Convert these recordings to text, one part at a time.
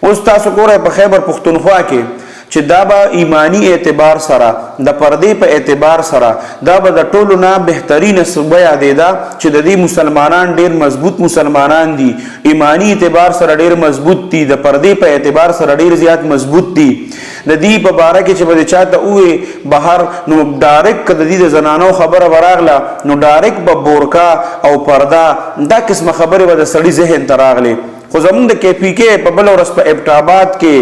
اوس تاسو ګورئ په خیبر پښتونخوا کې چې دا به ایمانی اعتبار سره، د پردې په اعتبار سره، دا به د ټولو نه بهترینه صوبه یادېده چې د دې مسلمانان ډیر مضبوط مسلمانان دي، ایمانی اعتبار سره ډیر مضبوط دي، د پردې په اعتبار سره ډیر زیات مضبوط دي. د دې په باره کې چې به چاته وې بهر، نو ډایرک که د دې د زنانو خبره وراغله، نو ډایرک به بورکا او پرده دا قسمه خبرې به د سړي ذهن ته راغلې. خو زمونږ د کې پی کې په بل ورځ په ایبټ آباد کې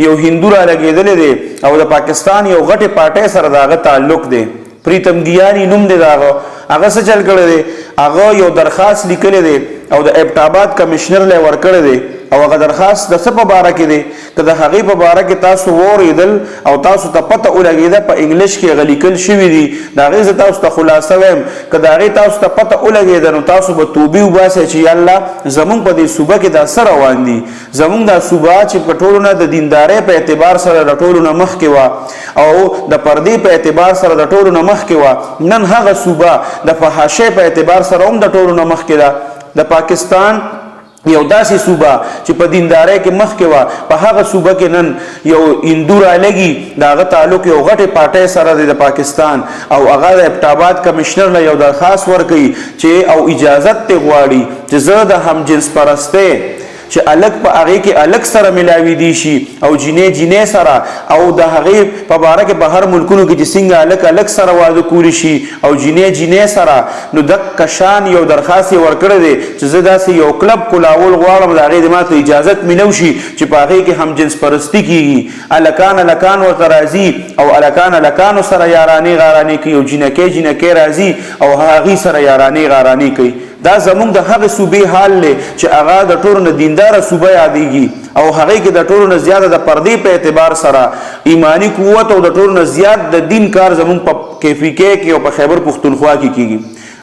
یو هندو را لګېدلی دی او د پاکستان یو غټې پارټۍ سره د هغه تعلق دی، پریتم ګیانی نوم دی د هغه. هغه څه چل کړی دی؟ هغه یو درخواست لیکلی دی او د ایبټ آباد کمشنر له ورکړی دی. او هغه درخواست د څه په باره کې دی؟ که د هغې په باره کې تاسو واورېدل او تاسو ته پته ولګېده، په انګلیش کې هغه لیکل شوي دي، د هغې زه تاسو ته خلاصه وایم، که د هغې تاسو ته پته ولګېده، نو تاسو به توبې وباسئ چې یا الله، زمونږ په دې صوبه کې دا څه روان دي؟ زمونږ دا صوبه چې په ټولو نه د دیندارۍ په اعتبار سره د ټولو نه مخکې وه او د پردې په اعتبار سره د ټولو نه مخکې وه، نن هغه صوبه د فحاشۍ په اعتبار سره هم د ټولو نه مخکې ده. د پاکستان یو داسې صوبه چې په دیندارۍ کې مخکې وه، په هغه صوبه کې نن یو هندو رالګي، د هغه تعلق یو غټې پارټۍ سره دی د پاکستان، او هغه د ایبټ آباد کمشنر له یو درخواست ورکوي چې او اجازت ته غواړي چې زه د همجنس پرستۍ، چې الک په هغې کې الک سره ملاوي دي شي او جینې جینې سره، او د هغې په باره کې بهر ملکونو کې چې څنګه الک الک سره واده کولی شي او جینې جینې سره، نو دک شان یو درخواست یې ورکړی دی چې زه داسې یو کلب کولاول غواړم، د هغې د ماته اجازت ملو شي چې په هغې کې هم جنس پرستی کیږي، الکان الکان ورته راځي او الکان الکانو سره یارانې غارانې کوي او جینکې جینکې راځي او هغې سره یارانې غارانې کوي. دا زمونږ د هغې صوبې حال دی چې هغه د ټولو نه دینداره صوبه یادېږي او هغې کې د ټولو نه زیاته د پردې په اعتبار سره ایمانی قوت او د ټولو نه زیات د دین کار زمونږ په کیفیکې کې او په خیبر پښتونخوا کې کیږي.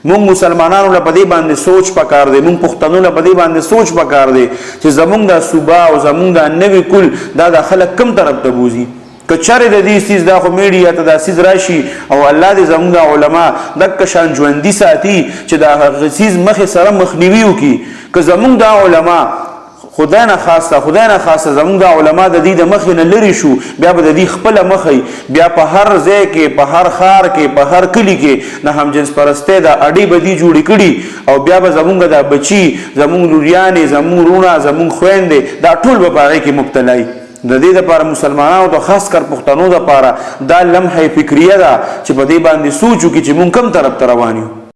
مونږ مسلمانانو له په دې باندې سوچ پکار دی، مونږ پښتنو له په دې باندې سوچ پکار دی چې زمونږ دا صوبه او زمونږ دا نوی کل دا د خلک کم طرف ته بوزي. که چرې د دې څیز دا خو میډیا ته دا څیز راشي، او الله دې زمونږ علما دک شان ژوندي ساتي چې دا هغه څیز مخې سره مخنیوي وکړي. که زمونږ دا علما، خدای نه خاصه، خدای نه خاصه، زمونږ دا علما د دې د مخې نه لرې شو، بیا به د دې خپله مخه بیا په هر ځای کې، په هر ښار کې، په هر کلي کې د همجنس پرستۍ دا اډې به دي جوړې کړي، او بیا به زمونږ دا بچي، زمونږ لوریانې، زمونږ وروڼه، زمونږ خویندې، دا ټول به په هغې کې مبتلا وي. د دې لپاره مسلمانانو ته، خاص کر پښتنو لپاره، دا لمحه فکریه ده چې په دې باندې سوچ وکړي چې مونږ کوم طرف ته روان یو.